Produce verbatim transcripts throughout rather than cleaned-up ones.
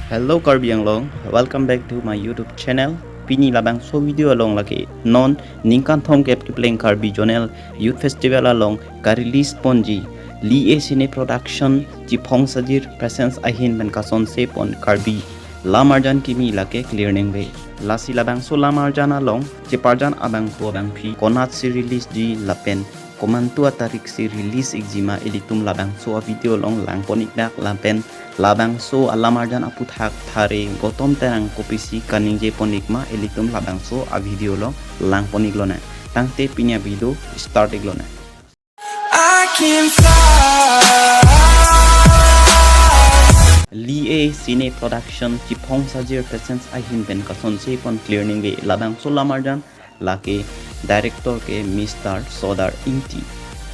Hello Karbi Anglong, welcome back to my YouTube channel. Pini labangso video along lake non ningkan thomkep kepleng Karbi Zonal Youth Festival along ka-release ponji Lee A Cine Production Chiphong Sajir Presents ahin pen kasonse pon Karbi lamarjan kimi lake Clear Ningve. Lasi labangso lamarjan along cheparjan abangphu abangphi konatsi release ji lapen komantu atarik si release ikjima ilitum labangso a-video along langpon ikdak lapen labangso alamarjan aputhak thare Gautam Terang kopisi kaningje pon ikma ilitum labangso a-video along langpon iklonang. Tangte pini a-video start iklonang. I can fly. Lee A Cine Production Chiphong Sajir Presents ahin pen kasonse pon Clear Ningve labangso lamarjan lake director ke Mister Sodar Ingti.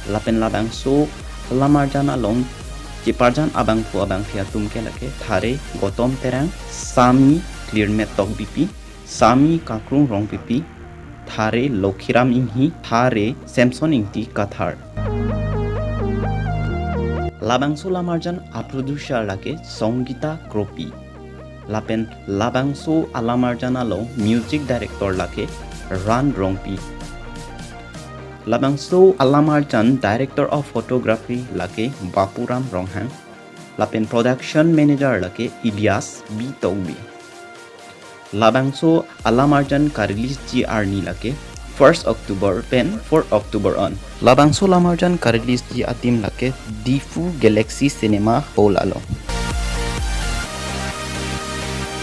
Lapen labangso lamarjan along cheparjan abangphu abangphi atum ke lake thare Gautam Terang, Sami Clearmet Tokbipi, Sami Kakrung Rongpipi, thare Lokhiram Inghi, thare Samson Ingti Kathar. Labangso lamarjan a-producer lake Songita Kropi. Lapen labangso alamarjan along music director lake Ran Rongpi. Labangso alamarjan director of photography lake Bapuram Ronghang. Lapen production manager lake Ilyas B Tokbi. Labangso alamarjan ka-release ji arni lake first October pen four October on. Labangso lamarjan ka-release ji adim lake Diphu Galaxy Cinema Hall along.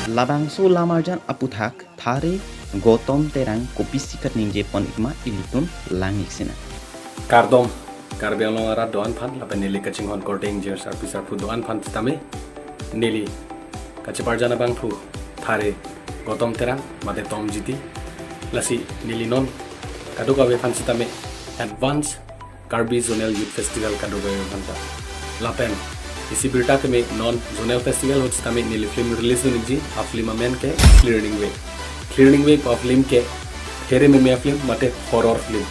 Labangso lamarjan aputhak thare Gautam Terang kopisi kaningje pon ikma ilitum lang iksinang. Kardom, Karbi Anglong arat do-an aphan lapen neli kachinghon korte ingjir sarpi sarpo do-an aphan sitame, neli kacheparjan abangphu thare Gautam Terang mate Tom Jiti. Lasi neli non kadokave aphan sitame advance Karbi Zonal Youth Festival kadokave aphanta. Lapen isi birta keme, non Zonal Festival ahut sitame neli film release dun ikji, a-film amen ke Clear Ningve. Clear Ningve a-film ke phere meme a-film mate horror film.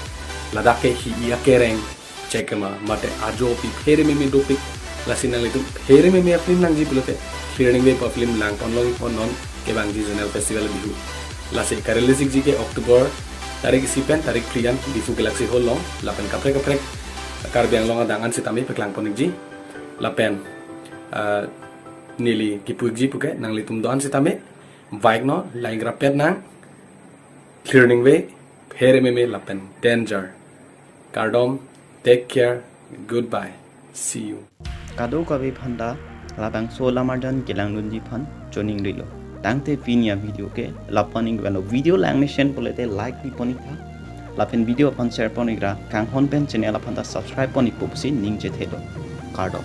Ladak ke hi-i akereng chekema mate ajopi phere meme dopik. Lasi nanglitum phere meme a-film nangji pulote Clear Ningve a-film langpon long pon non kevangji Zonal Festival bihu. Lasi ka-release ikji ke October tarik isi pen tarik phli an Diphu Galaxy Hall along, lapen kaprek kaprek Karbi Anglong adang an sitame paklang pon ikji. Lapen, ah, neli kipu ikji puke, nanglitum do-an sitame vak non, lang ikrapet nang. Clear Ningve, phere meme lapen danger. Kardom, take care, goodbye, see you. Kadokave aphanta labangso lamarjan kelang dunji aphan choningrilo. Tangte pini a-video ke lapu-an ingvelo. Video lang mesen pulote like pi pon iktha. Lapen video aphan share pon ikra, kanghon pen channel aphanta subscribe pon ikpo pusi ningje thelo. Kardom.